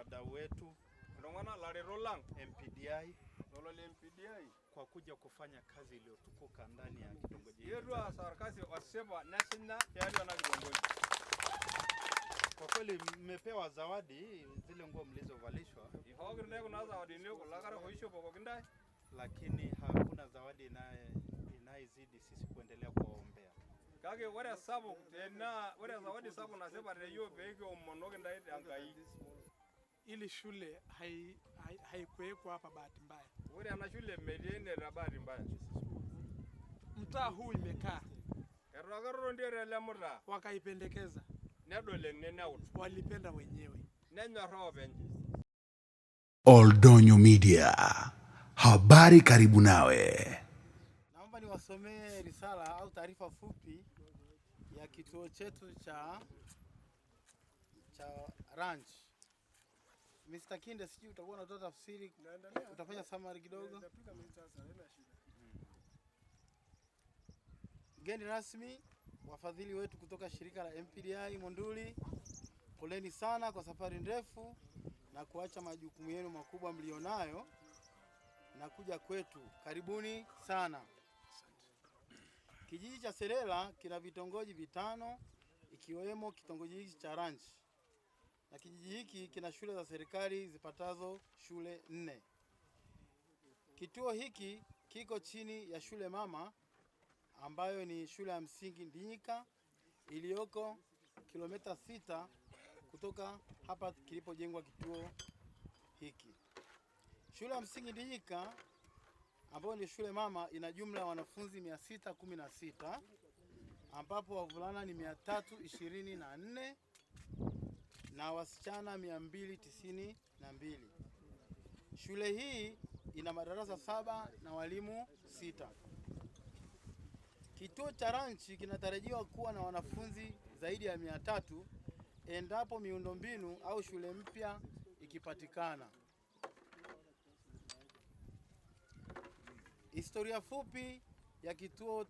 Wadau wetu Iltung'anak laretok lang MPDI lolo le MPDI kwa kuja kufanya kazi iliyotukuka ndani ya kitongoji hiki. Yetu aas orkasi osipa neshinya tiatua ena kitongoji. Kwa kweli mmepewa zawadi zile nguo mlizovalishwa, Ihooki ntae kuna zawadini kulo karash oishopokoki ntae, lakini hakuna zawadi inayezidi sisi kuendelea kuwaombea. Kake ore esapuk tena ore zawadi sapuk nasipa teyiok pee kiomonoki ntae tenkai. Ili shule haikuwekwa hapa bahati mbaya. Ore ena shule metii ene te bahati mbaya. Mtaa huu imekaa. Etu ake etotoni tele mutaa. Wakaipendekeza. Nedol ene neut. Walipenda wenyewe. Nenyorraa openy. Oldonyo Media, habari karibu nawe. Naomba niwasomee risala au taarifa fupi ya kituo chetu cha ranch. Mr. Kinde, sijui utakuwa unatoa tafsiri, utafanya summary kidogo. Mgeni rasmi, wafadhili wetu kutoka shirika la MPDI Monduli, poleni sana kwa safari ndefu na kuacha majukumu yenu makubwa mlionayo na kuja kwetu. Karibuni sana. Kijiji cha Selela kina vitongoji 5 ikiwemo kitongoji hiki cha Ranch. Na kijiji hiki kina shule za serikali zipatazo shule 4. Kituo hiki kiko chini ya shule mama ambayo ni shule ya msingi Ndinyika iliyoko kilomita 6 kutoka hapa kilipojengwa kituo hiki. Shule ya msingi Ndinyika ambayo ni shule mama ina jumla ya wanafunzi 616 ambapo wavulana ni 324 na wasichana 292. Shule hii ina madarasa 7 na walimu 6. Kituo cha ranchi kinatarajiwa kuwa na wanafunzi zaidi ya 300 endapo miundombinu au shule mpya ikipatikana. Historia fupi ya kituo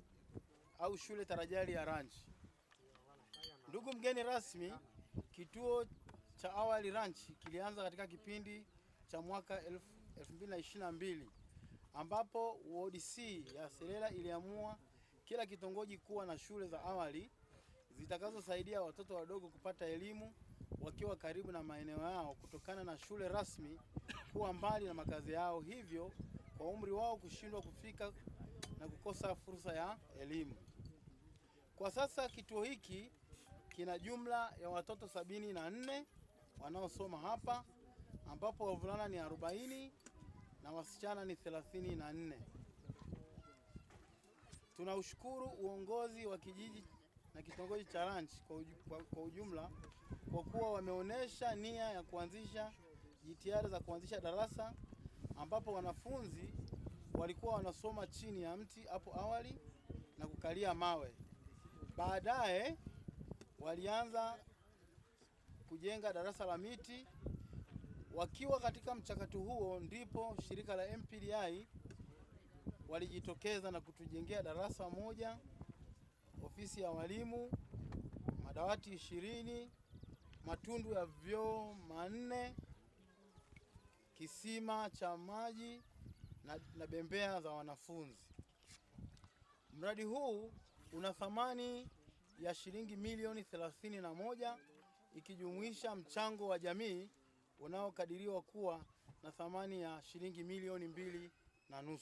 au shule tarajali ya ranch. Ndugu mgeni rasmi, kituo cha awali ranch kilianza katika kipindi cha mwaka 2022 ambapo Ward C ya Selela iliamua kila kitongoji kuwa na shule za awali zitakazosaidia watoto wadogo kupata elimu wakiwa karibu na maeneo yao kutokana na shule rasmi kuwa mbali na makazi yao, hivyo kwa umri wao kushindwa kufika na kukosa fursa ya elimu. Kwa sasa kituo hiki kina jumla ya watoto 74 wanaosoma hapa ambapo wavulana ni 40 na wasichana ni 34. Tunaushukuru uongozi wa kijiji na kitongoji cha Ranch kwa ujumla kwa kuwa wameonesha nia ya kuanzisha jitihada za kuanzisha darasa ambapo wanafunzi walikuwa wanasoma chini ya mti hapo awali na kukalia mawe. Baadaye walianza kujenga darasa la miti. Wakiwa katika mchakato huo ndipo shirika la MPDI walijitokeza na kutujengea darasa moja, ofisi ya walimu, madawati 20, matundu ya vyoo 4, kisima cha maji na bembea za wanafunzi. Mradi huu una thamani ya shilingi milioni 31 ikijumuisha mchango wa jamii unaokadiriwa kuwa na thamani ya shilingi milioni 2.5.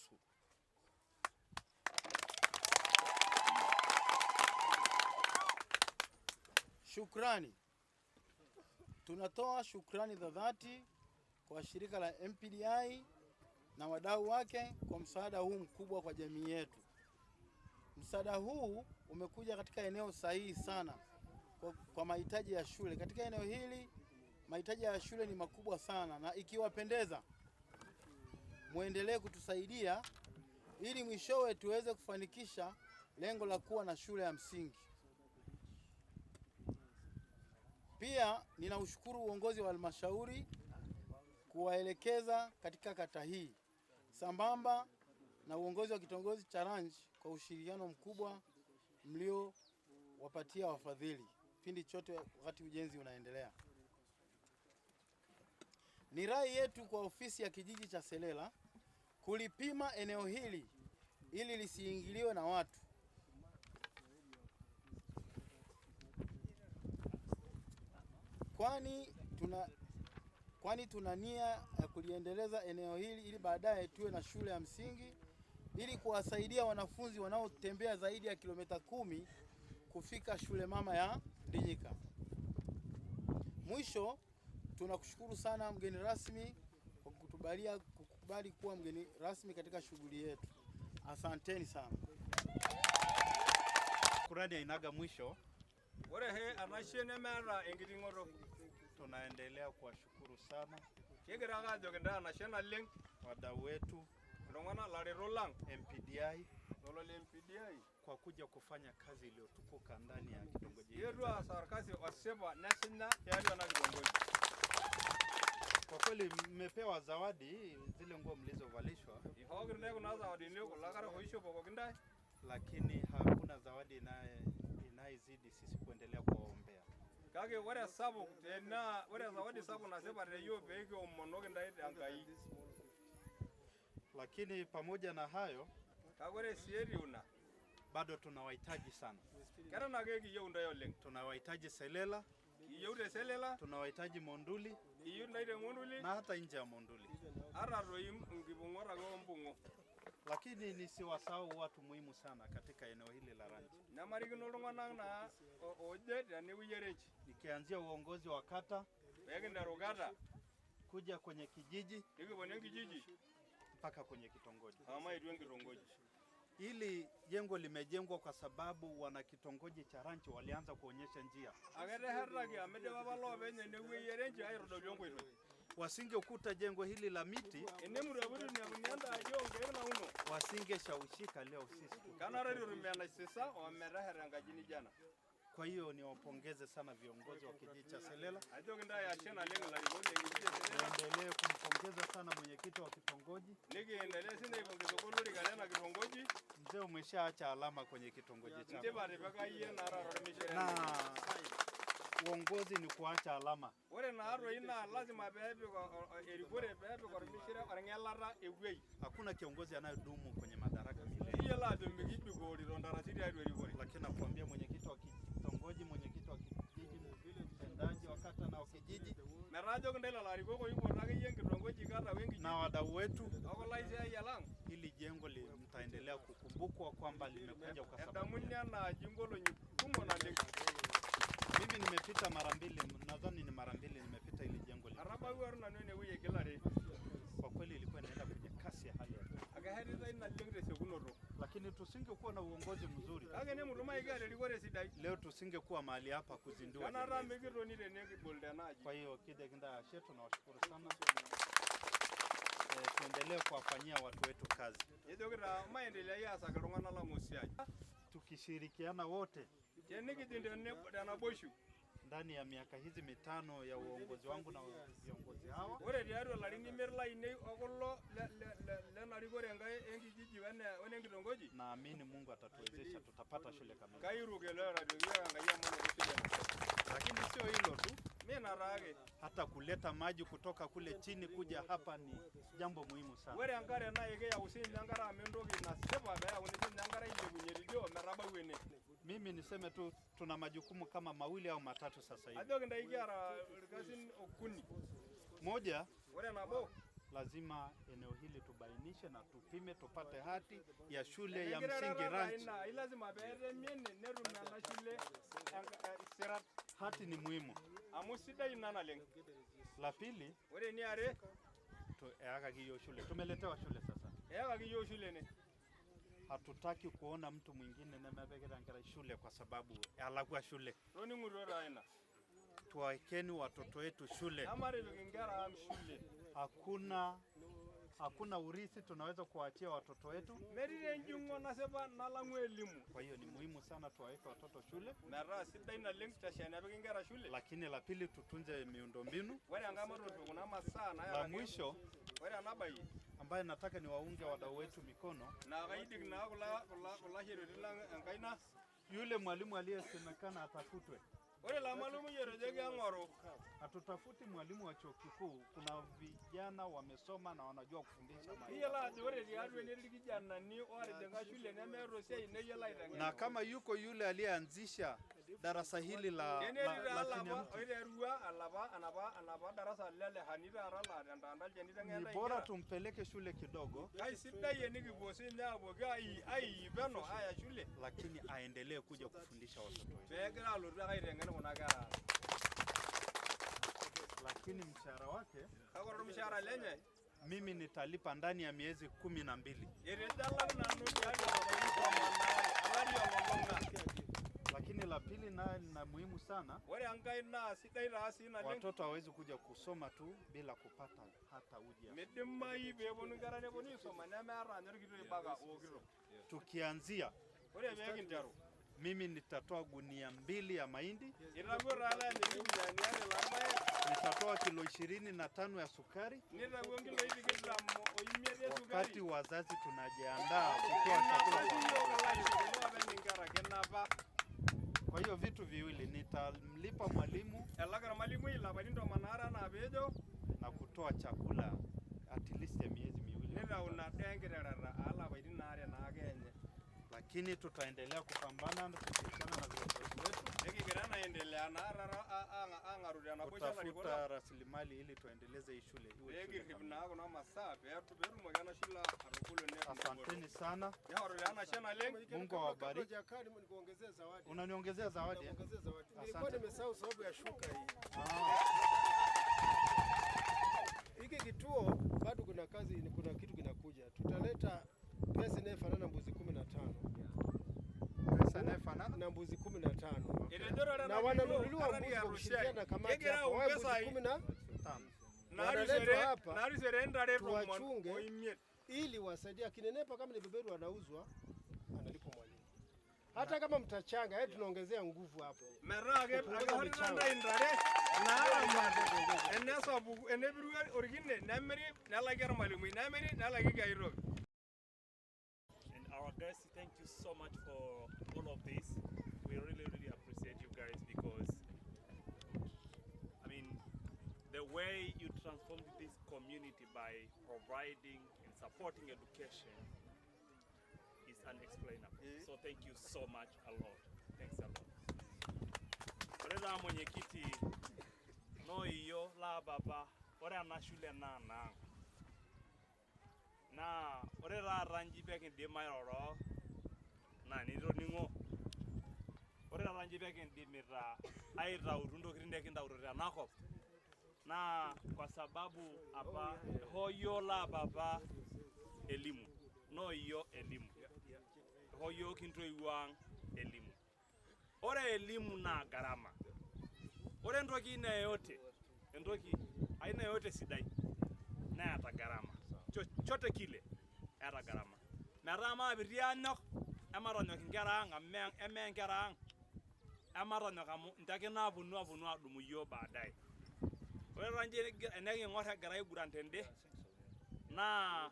Shukrani. Tunatoa shukrani za dhati kwa shirika la MPDI na wadau wake kwa msaada huu mkubwa kwa jamii yetu. Msaada huu umekuja katika eneo sahihi sana kwa mahitaji ya shule. Katika eneo hili mahitaji ya shule ni makubwa sana, na ikiwapendeza muendelee kutusaidia ili mwishowe tuweze kufanikisha lengo la kuwa na shule ya msingi. Pia ninaushukuru uongozi wa halmashauri kuwaelekeza katika kata hii sambamba na uongozi wa kitongoji cha Ranch kwa ushirikiano mkubwa mliowapatia wafadhili kipindi chote wakati ujenzi unaendelea. Ni rai yetu kwa ofisi ya kijiji cha Selela kulipima eneo hili ili lisiingiliwe na watu. Kwani tuna nia ya kuliendeleza eneo hili ili baadaye tuwe na shule ya msingi ili kuwasaidia wanafunzi wanaotembea zaidi ya kilomita 10 kufika shule mama ya Ndinyika. Mwisho, tunakushukuru sana mgeni rasmi kwa kukubali kuwa mgeni rasmi katika shughuli yetu. Asanteni sana. Shukrani hainaga mwisho. Ore he enashe nemeeta enkiting'oto. Tunaendelea kuwashukuru sana Kigira ake ajoki ntae enashe naleng wadau wetu iltung'anak laretok lang MPDI lolo le MPDI kwa kuja kufanya kazi iliyotukuka ndani ya kitongoji hiki. Yetu aas orkasi osipa nesinya tiatua ena kitongoji. Kwa kweli mmepewa zawadi zile nguo mlizovalishwa, Ihooki ntae kuna zawadini kulo karash oishopokoki ntae, lakini hakuna zawadi inayezidi sisi kuendelea kuwaombea. Kake ore sapuk tena, ore zawadi sapuk nasipa te yiok pee kiomonoki ntae Enkai. Lakini pamoja na hayo, Kake ore sii etiu ina, bado tunawahitaji sana. Keton ake kiyieu ntae oleng. Tunawahitaji Selela, Kiyieu te Selela, tunawahitaji Monduli, kiyieu ntae te Monduli, na hata nje ya Monduli. Ata toi nkipung'ot ake oompung'o. Lakini nisiwasahau watu muhimu sana katika eneo hili la Ranchi. Nemarikino iltung'anak naa oje tenewueji e Ranchi. Nikianzia uongozi wa kata, Pee kinteru kata, kuja kwenye kijiji, nikiponu enkijiji, mpaka kwenye kitongoji. Amaitu enkitongoji. Hili jengo limejengwa kwa sababu wana kitongoji cha Ranchi walianza kuonyesha njia. Aketeshetaki amu idipa apa loopeny enewueji e Ranchi aitodolu enkoitoi. Wasingekuta jengo hili la miti, Enemutu apa eitu inepuni enda aji oonkeek nauno, wasingeshawishika leo sisi. Kenare eitu etum enaisisa ometesheta enkaji nijo ena. Kwa hiyo niwapongeze sana viongozi wa kijiji cha Selela. Ajoki ntae ashe naleng ilarikok le kijiji e Selela. Niendelee kumpongeza sana mwenyekiti wa kitongoji. Nikiendelea sii aipongeza olorika lena kitongoji. Mzee, umeshaacha alama kwenye kitongoji chako. Ntipa atipika iyie naa taata ormishire. Na uongozi ni kuacha alama. Ore naa toi naa lazima peepik erikore peepik ormishire orng'elata ewuei. Hakuna kiongozi anayedumu kwenye madaraka milele. Iyiolo ajo mikibikoori tontarasi tiatua erikore. Lakini nakwambia mwenyekiti wa kitongoji, mwenyekiti wa kijiji, mtendaji wa kata na wa kijiji, Metaa ajoki ntae lelo arikok oipot akeyie enkitongoji kata we nkijiji na wadau wetu, okulo aisiayiak lang, hili jengo mtaendelea kukumbukwa kwamba limekuja kwa sababu. Edamuni ena aji nkolong'i kumok naleng. Mimi nimepita mara mbili, nadhani ni mara mbili nimepita hili jengo. Atabawua nanu enewueji egilare. Kwa kweli ilikuwa inaenda kwenye kasi ya hali ya juu. Akeshetitai naleng tesekunoto. Lakini tusingekuwa na uongozi mzuri, Kake nemutum kiata erikore sidai, leo tusingekuwa mahali hapa kuzindua Kenata jengo hili. mikitoni tene kibol tenaaji. Kwa hiyo Kide Kinda Ashe, tunawashukuru sana. Tuendelee kuwafanyia watu wetu kazi. Ejoki taa maendelea aasaki iltung'anak lang osiai. Tukishirikiana wote Tenikijing tenaboishu, ndani ya miaka hizi 5 ya uongozi wangu na viongozi hawa, ore tiatua ilarin imiet lainei okulo lena rikore enkai enkijiji wenenkitongoji, naamini Mungu atatuwezesha tutapata shule kamili. Kairuk elo ajoki yiok Enkai amu enoto shule. Lakini sio hilo tu, Mina taake. hata kuleta maji kutoka kule chini kuja hapa ni jambo muhimu sana. Ore enkare naa ekeyau siinye enkare amu entoki nasipa peeyauni siinye enkare ailepunye tidie ometabau ene. Mimi niseme tu tuna majukumu kama 2 au 3 sasa hivi. Ajoki ntae kiata irkasin okuni. Moja, Ore nabo, lazima eneo hili tubainishe na tupime tupate hati ya shule ya Enkirereta msingi Ranchi. ina, lazima peetemi ene netum ena shule sirat. Hati ni muhimu. Amu sidai ina naleng. La pili, Ore eniare, eyakaki yiok shule. Tumeletewa shule sasa. Eyakaki yiok shule ene. Hatutaki kuona mtu mwingine nemepikita nkera shule kwa sababu alakwa shule. Toning'uto taa ina. Tuwawekeni watoto wetu shule. Amatipik inkera ang shule. Hakuna urithi tunaweza kuwaachia watoto wetu. Metii enjung'o nasipa nalang'u elimu. Kwa hiyo ni muhimu sana tuwaweke watoto shule. Metaa sidai naleng tesha nepiki inkera shule. Lakini la pili tutunze miundombinu. Ore enkae matopik kuna masaa La nayakaki. mwisho Ore enabayie, ambaye nataka niwaunge wadau wetu mikono, naa kaidik naa kula shereti lang enkaina. Yule mwalimu aliyesemekana atafutwe. Ore ilo malimui etejoki eng'oru. Hatutafuti mwalimu wa chuo kikuu, kuna vijana wamesoma na wanajua kufundisha mahali. Iyiolo ajo ore tiatua ene etii irkijanani ootijing'a shule nemeeta esiai neyiolo Na aiteng'ena. kama yuko yule aliyeanzisha darasa hili la, Tenetii la, taa la lapa Kinyamuti, oiterua alapa anapa anapa darasa lele hani taata laa tentaanta olchani ni iteng'enitai bora inkera. tumpeleke shule kidogo, Kaisidai enikipuo siinye aapuo aiyi peno aaya shule lakini aendelee kuja kufundisha watoto wetu. peegira alotu ake aiteng'en kuna kera. Lakini mshahara wake Kake ore ormushaara lenye mimi nitalipa ndani ya miezi 12. etejo alak nanu tiatua ilapaitin 12 olari olulung'a. Lakini la pili naye na muhimu sana, Ore enkae naa sidai taa sii naleng', watoto hawezi kuja kusoma tu bila kupata hata uji. Midimayu peeponu inkera neponu aisoma nemeeta ninye orkiti oibaka ookito. Tukianzia Ore pee kinteru mimi nitatoa gunia 2 ya mahindi, itawuo taa lenye irkuniani are lorpaek, nitatoa kilo 25 ya sukari. nitawuo nkiloi 25 Wakati esukari. wazazi tunajiandaa kutoa chakula Kinapa kwa siyiok kulo aishok loopeny inkera kinapa. Kwa hiyo vitu viwili, nitamlipa mwalimu Elak ormalimui ilapaitin 12 enaa peejo na kutoa chakula at least ya miezi 2. nitau ina daa enkiterata aalapaitin aare naake enye. Lakini tutaendelea kupambana na kushirikiana na viongozi wetu Nikigira naa aendelea naa taata aang'aru tenaboisho olarikok kutafuta lang rasilimali ili tuendeleze hii shule iwe pee shule kirrip kamili. naa kuna masaa peetumoki ena shule atubulu netum dupoto. Asanteni sana, Nishoru taa enashe naleng'. Mungu awabariki. Jakani nikuongezee zawadi. Unaniongezea zawadi eh? Nakuongezea zawadi. Nilikuwa Asante. nimesahau sababu ya shuka hii. Ah, Hiki kituo bado kuna kazi, kuna kitu kinakuja. Tutaleta pesa inayofanana mbuzi 15 pesa inayofanana na mbuzi 15 Etejo taata na ena kituo wananunuliwa eton mbuzi kwa kiata kushirikiana oshiake. na kamati Kegira hapo, ayau wawe mbuzi mpisai 10 na tano. wanaletwa hapa naarisiore ntare tomon tuwachunge oimiet. ili wasaidie. Akinenepa kama ni beberu anauzwa, analipwa mwalimu. Hata kama mtachanga, yeye tunaongezea nguvu hapo. Metaa Kupunguza akehorita michango. ntae intare naaramati enesapuku enepiru orkine nemiri nelaki ormalimui nemiri nelaki ai toki. And our guests, thank you so much for all of this. We really, really appreciate you guys because, I mean, the way you transformed this community by providing and supporting education is unexplainable. So thank you so much a lot. Thanks a lot. Ore taa mwenyekiti noiyo laa baba ore ena shule naa enaang'. Naa ore taata nji pekindim airoro naa nitoning'o. Ore taata nji pekindimita aitautu ntokitin nikintauto tenakop naa kwa sababu apa hoo yiok laa papa elimu noiyo elimu hoo yiok intoiwuo ang' elimu. Ore elimu naa gharama. Ore entoki aina yoyote, entoki aina yoyote sidai neeta gharama. Chochote kile eeta gharama. Metaa maapiti aanyok, ematonyok inkera ang' amu emee inkera ang', ematonyok amu nche ake naaponu aponu adumu iyiok baadaye. Ore taa nji eneking'or egira aiguran tende naa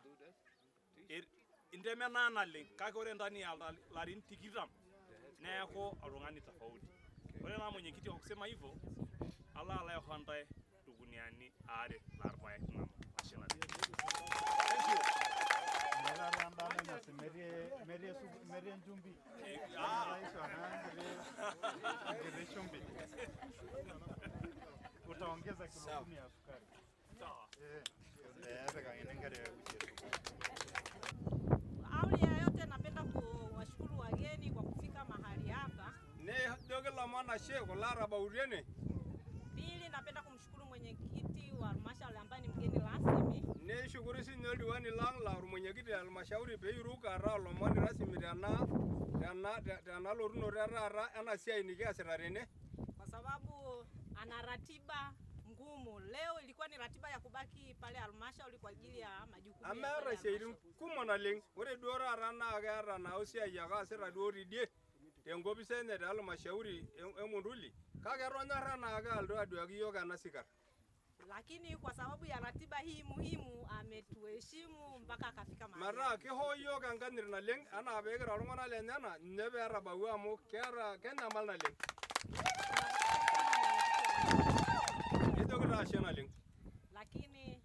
intemenaa naleng' kake ore nta niata ilarin 20 neeku oltung'ani tofauti. Ore naa mwenyekiti kwa kusema hivyo alo alo aisho ntae irkuniani 2 lorpaek nanu. Ashe naleng'. Thank you. Meeta taa endaa nainosi metii metii enchumbi. Naisho naa enkiti chumbi. Utaongeza kilo 10 ya sukari. Sawa. Tipikakini enkare uji esukari. Awali ya yote napenda kuwashukuru wageni kwa kufika mahali hapa. Nejoki ilomon ashe kulo ootabautua ene. Pili, napenda kumshukuru mwenyekiti wa halmashauri ambaye ni mgeni rasmi. Neshukuru sinye oldiwani lang' laa ormwenyekiti le halmashauri peiruk ataa olomoni rasmi tena tena tena lotunoto e taata ena siai nikiasita tene. Kwa sababu ana ratiba ngumu. Leo ilikuwa ni ratiba ya kubaki pale halmashauri kwa ajili ya majukumu ya Amu eeta pale isiaitin halmashauri. kumok naleng'. Ore duo taata naa keeta naa osiai ake aasita duo tidie tenkopis enye te halmashauri e Monduli kake etonyorra naake alotu aduaki yiok ena sikar. Lakini kwa sababu ya ratiba hii muhimu ametuheshimu mpaka akafika mahali Metaa hapa. kihoo yiok enkanyit naleng' enaa peekira iltung'anak lenyena ninye peetabawua amu keeta kenyamal naleng'. Nikijoki taa ashe naleng. Lakini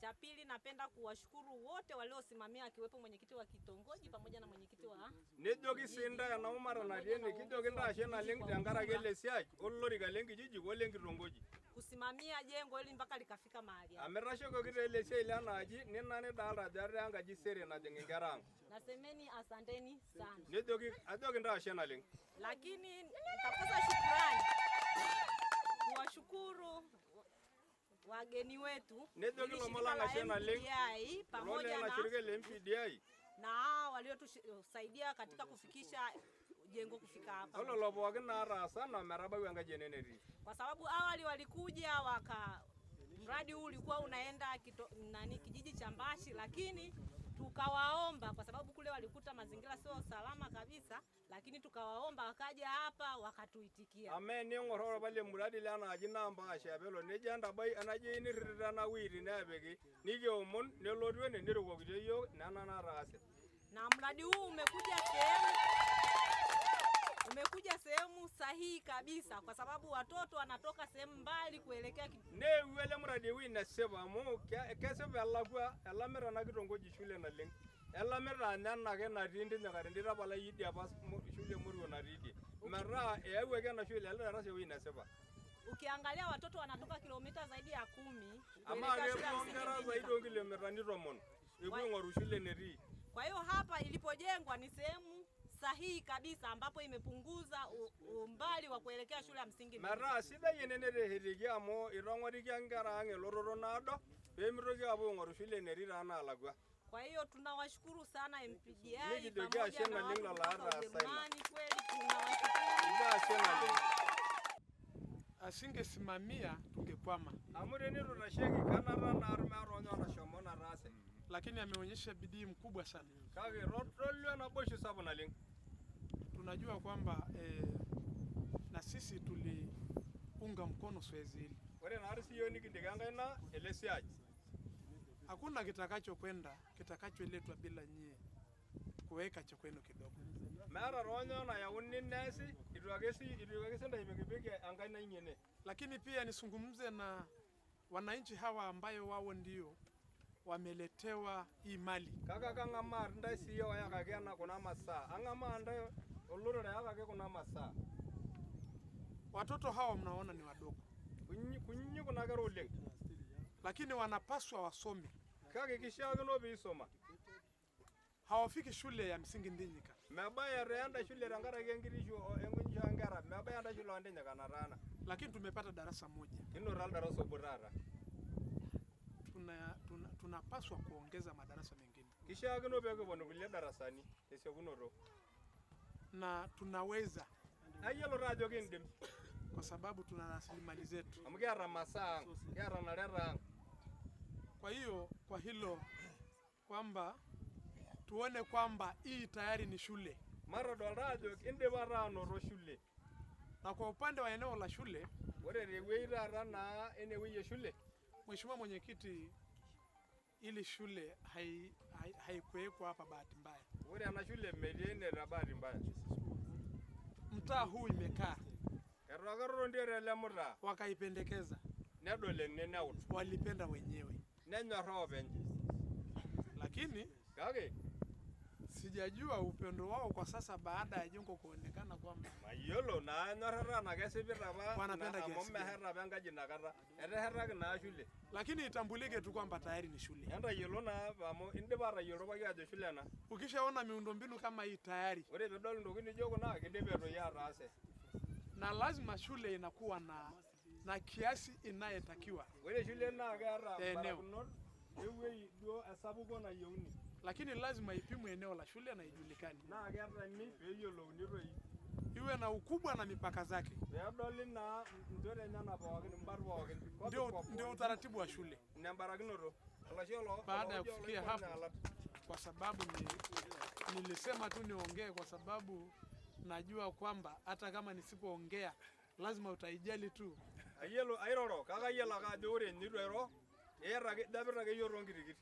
cha pili, napenda kuwashukuru wote waliosimamia akiwepo mwenyekiti wa kitongoji pamoja na mwenyekiti wa Nejoki sii ntae ena umata natii ene kijoki ntae ashe naleng tenkaraki ele siai olorika lenkijiji olenkitogoji. Kusimamia jengo hili mpaka likafika mahali hapa. Amu itashekoki taa ele siai lena aji nina nidaalta ajo etaa enkaji sere najing inkera ang. Nasemeni asanteni sana. Nejoki ajoki ntae ashe naleng. Lakini nitakosa shukrani kuwashukuru wageni wetu Nejoki hili lomon shirika lang la ashe naleng. MPDI Kulo pamoja lena na shirika le MPDI na hao waliotusaidia katika kufikisha jengo kufika hapa, olelo pookin naataasa na metabau enkaji ene netii. Kwa sababu awali walikuja waka mradi huu ulikuwa unaenda kijiji cha Mbashi, lakini tukawaomba kwa sababu kule walikuta mazingira sio salama kabisa, lakini tukawaomba wakaja hapa wakatuitikia. Amu ening'or ore apa le muradi lena aji naa Mbaashi apa elo nejo entabai enaji nirririta ena witi neepiki nikiomon nelotu ene nirukokito iyiok nena nataase. Na mradi huu umekuja sehemu sahihi kabisa kwa sababu watoto wanatoka sehemu mbali kuelekea Neewuo ele muradi ewueji nesipa amu kesipa elakwa elamita ena kitongoji shule naleng. Elamita ninye ena ake natii Ntinyikati tapalai idia apa shule moruo natii idie. Metaa eyawuaki ena shule ele darasa ewueji nesipa. Ukiangalia watoto wanatoka kilomita zaidi ya 10 Amaa kuelekea shule ya kepuo msingi nkera Ntinyika. zaidi oo nkilomitani 10 epuo aing'oru shule netii. Kwa hiyo hapa ilipojengwa ni sehemu sahihi kabisa ambapo imepunguza umbali wa kuelekea shule ya msingi Ntinyika. Metaa sidai ene neteshetieki amu itong'orikia nkera ang' elototo naado peemitoki aapuo aing'oru shule netii taa naalakua. Kwa hiyo tunawashukuru sana MPDI Nikijoki pamoja ashe na naleng watu lelo kutoka aataasa ina. Ujerumani, kweli tunawashukuru. Kijo ashe naleng. Asingesimamia tungekwama. Amu tenitu itasheki kanata naa meeta onyoo nashomo nataase. Lakini ameonyesha bidii mkubwa sana. Kake itodolua naboisho sapuk naleng. Tunajua kwamba na sisi tuliunga mkono zoezi hili. Ore naari siyiok nikintikia enkaina ele siai. Hakuna kitakachokwenda kitakacholetwa bila nyie kuweka cha kwenu kidogo. Meeta toonyoo nayauni neesi itu ake sii intae ipikipiki enkaina inyi ene. Lakini pia nisungumze na wananchi hawa ambayo wao ndio wameletewa hii mali. Kake kang'amaa intae siyie oyakaki ena kuna masaa. Ang'amaa intae olorere oyakaki kuna masaa. Watoto hawa mnaona ni wadogo. Kunyi kuna kera oleng. Lakini wanapaswa wasome. Kake kishaakino piisoma. Hawafiki shule ya msingi Ndinyika. Mebaya taa enda shule tenkaraki enkitisho enkitisho oonkera. Mebaya enda shule oo Ndinyika nataana. Lakini tumepata darasa moja. Kinoto oldarasa obo taata. Tunapaswa kuongeza madarasa mengine. Kishaakino pee kipon kulie darasani tesiokinoto. Na tunaweza. Ayiolo taa ajo kindim. Kwa sababu tuna rasilimali zetu. Amu kiata masaa ang', kiata nareta ang'. Kwa hiyo kwa hilo kwamba tuone kwamba hii tayari ni shule. Matodol taa ajo kindipa taa anoto shule. Na kwa upande wa eneo la shule, ore tewueji taata naa enewueji e shule, Mheshimiwa Mwenyekiti, ili shule haikuwekwa hapa bahati mbaya. Ore ena shule metii ene te bahati mbaya. Mtaa huu imekaa. Etoketoro tele mtaa. Wakaipendekeza. Nedol ene neut. Walipenda wenyewe. Nenyorraa openy. Lakini kake sijajua upendo wao kwa sasa baada ya jengo kuonekana kwamba mayiolo naa enyorrata naa kesipita apa Wanapenda amu kiasi gani. mesheta apa enkaji inakata. Eteshetaki naa shule. Lakini itambulike tu kwamba tayari ni shule. Entayiolo naa amu indipa atayiolo pooki ajo shule ena. Ukishaona miundombinu kama hii tayari. Ore piidol intokitin nijo kuna kindipa toi ataase. Na lazima shule inakuwa na kiasi inayetakiwa. Ore shule naa keeta Eneo. barakinot ewueji duo esapuko nayieuni. Lakini lazima ipimwe eneo la shule na ijulikane. Naa ketemi peeyiolouni toi. Iwe na ukubwa na mipaka zake. Peedoli naa nchot enyena pookin, imbat pookin. Ndio utaratibu wa shule. Ina embarakinoto. Baada ya kufikia hapo, kwa sababu nilisema tu niongee kwa sababu najua kwamba hata kama nisipoongea lazima utaijali tu. Ayiolo airoro kake ayiolo ake ajo ore enitu airo iyata ake idapita ake iyiok toonkirikit.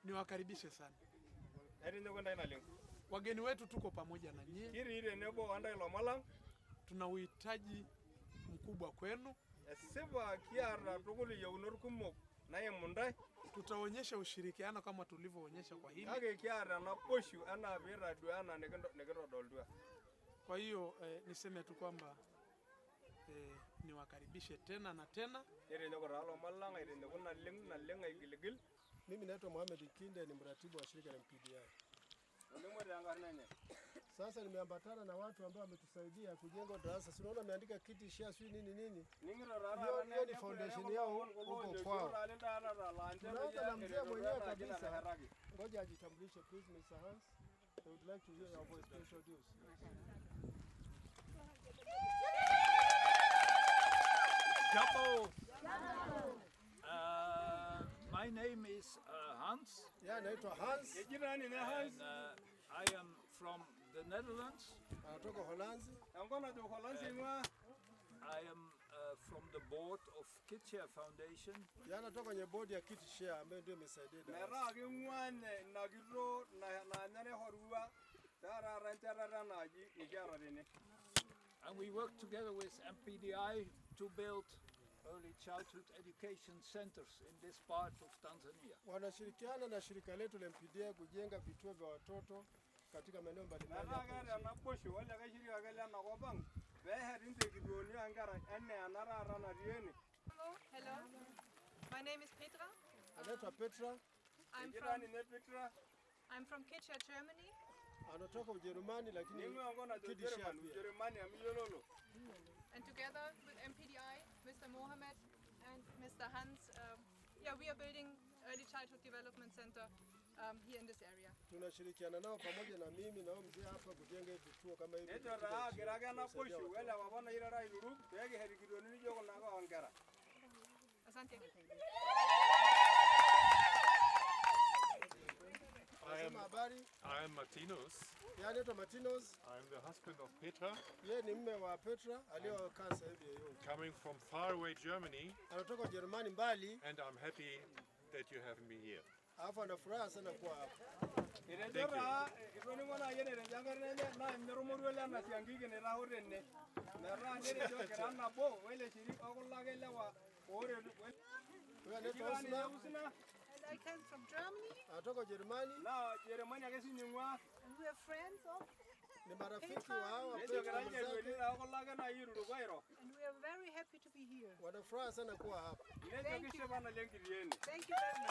Niwakaribishe sana. Aitinyiku intae naleng. Wageni wetu tuko pamoja na nyie. Kitii tenebo o ntae ilomon lang. Tuna uhitaji mkubwa kwenu. Esipa kiata tukul iyieunot kumok naimu ntae. Tutaonyesha ushirikiano kama tulivyoonyesha kwa hili. Kake kiata naboishu enaa piitadua enaa nikitodolutua. Kwa hiyo niseme tu kwamba niwakaribishe tena na tena. Nitinyiku taa ilomon lang aitinyiku naleng naleng aigiligil. Mimi naitwa Mohamed Kinde, ni mratibu wa shirika la MPDI. Olimu taa enkarna enye. Sasa nimeambatana na watu ambao wametusaidia kujenga darasa. Si unaona ameandika kiti share sijui nini nini. Ning'ito taa Hiyo taata hiyo ni foundation yao huko kwao. Tunaanza na mzee mwenyewe kabisa. Ngoja ajitambulishe please, Mr. Hans. I would like to hear your voice to introduce. Jambo. My name is Hans. Yeah, naitwa Hans. Eji taa ninye Hans. And, I am from the Netherlands. Anatoka Holanzi. Enkop najo Uholanzi ing'ua. I am from the board of Kitshare Foundation. Yeye anatoka kwenye bodi ya Kiti Share ambayo ndio imesaidia darasa. Metaa king'ua ninye ina kituo naanye naishorua taata enchetata enaaji nikiata tene. And we work together with MPDI to build early childhood education centers in this part of Tanzania. Wanashirikiana na shirika letu la MPDI kujenga vituo vya watoto katika maeneo mbalimbali Metaa hapa keeta nchini. naboishu olikae shirika ake lenakop ang peeshet ninche kituoni oonkera enaa ena taata natii ene. Hello, hello. My name is Petra. Anaitwa Petra, I'm Eji taa from ninye Petra. I'm from Kitshare, Germany. anatoka Ujerumani lakini Ning'ua enkop najo Kiti Share Ujerumani, pia. Ujerumani amu iyiololo. And together with MPDI, Mr. Mohamed and Mr. Hans, yeah, we are building early childhood development center here in this area. Tunashirikiana nao pamoja na mimi na huyu mzee hapa kujenga hivi vituo kama hivi. Nejo katika taa nchi kira ake yetu, kusaidia naboishu watoto. wele papa nairara aituruk peekishet kituoni nijo kuna ake oonkera. Asante. Anasema habari. I am Martinus. Yeye anaitwa Martinus. I am the husband of Petra, Yeye ni mme wa Petra aliyekaa sasa hivi yeye. coming from faraway Germany, Anatoka Ujerumani mbali, and I'm happy that you have me here. alafu ana furaha sana kuwa hapa. Etejo taa itoning'o naaji enetejo enkarna enye naa ninye ormoruo lena siankiki naitasho tene. Metaa netejo kira nabo wele shirika okulo ake lewa ooretu. Huyu Eji anaitwa taa ninye Husna, Husna And I came from Germany, anatoka Ujerumani, naa Jerumani ake siinye ing'ua. and we are friends of ni marafiki wa hawa Nejo Petra kira ninye wenzake. etueti taa kulo ake naaji ituruk airo. and we are very happy to be here. Wana furaha sana kuwa hapa. Nejo Thank you. kishipa naleng kitii ene. Thank you very much.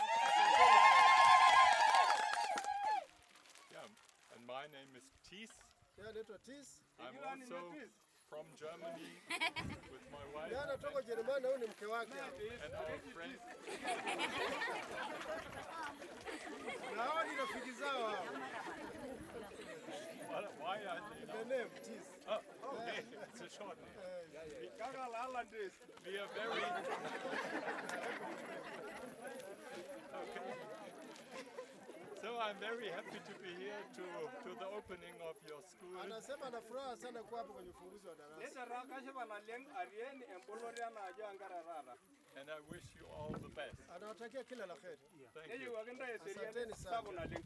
Yeah, and my name is Thies. Yeye anaitwa Tis. I'm Eji taa ninye also Tis. from Germany with my wife Yeye anatoka Ujerumani na huyu ni mke wake hapa. Tis, and our eji friend. Tis. Na hawa ni rafiki zao hawa. Why are they The now? name Tis. Oh, okay, it's a short name. Kaka lala Tis. We are very. Okay. So I'm very happy to be here to the opening of your school. Anasema ana furaha sana kuwa hapa kwenye ufunguzi wa darasa. Nejo taa kashipa naleng atii ene emboloto enaaji oonkera taata. And I wish you all the best. Anawatakia kila la heri. Thank you. Neyiewuaki ntae eseriani Asanteni sana. sapuk naleng.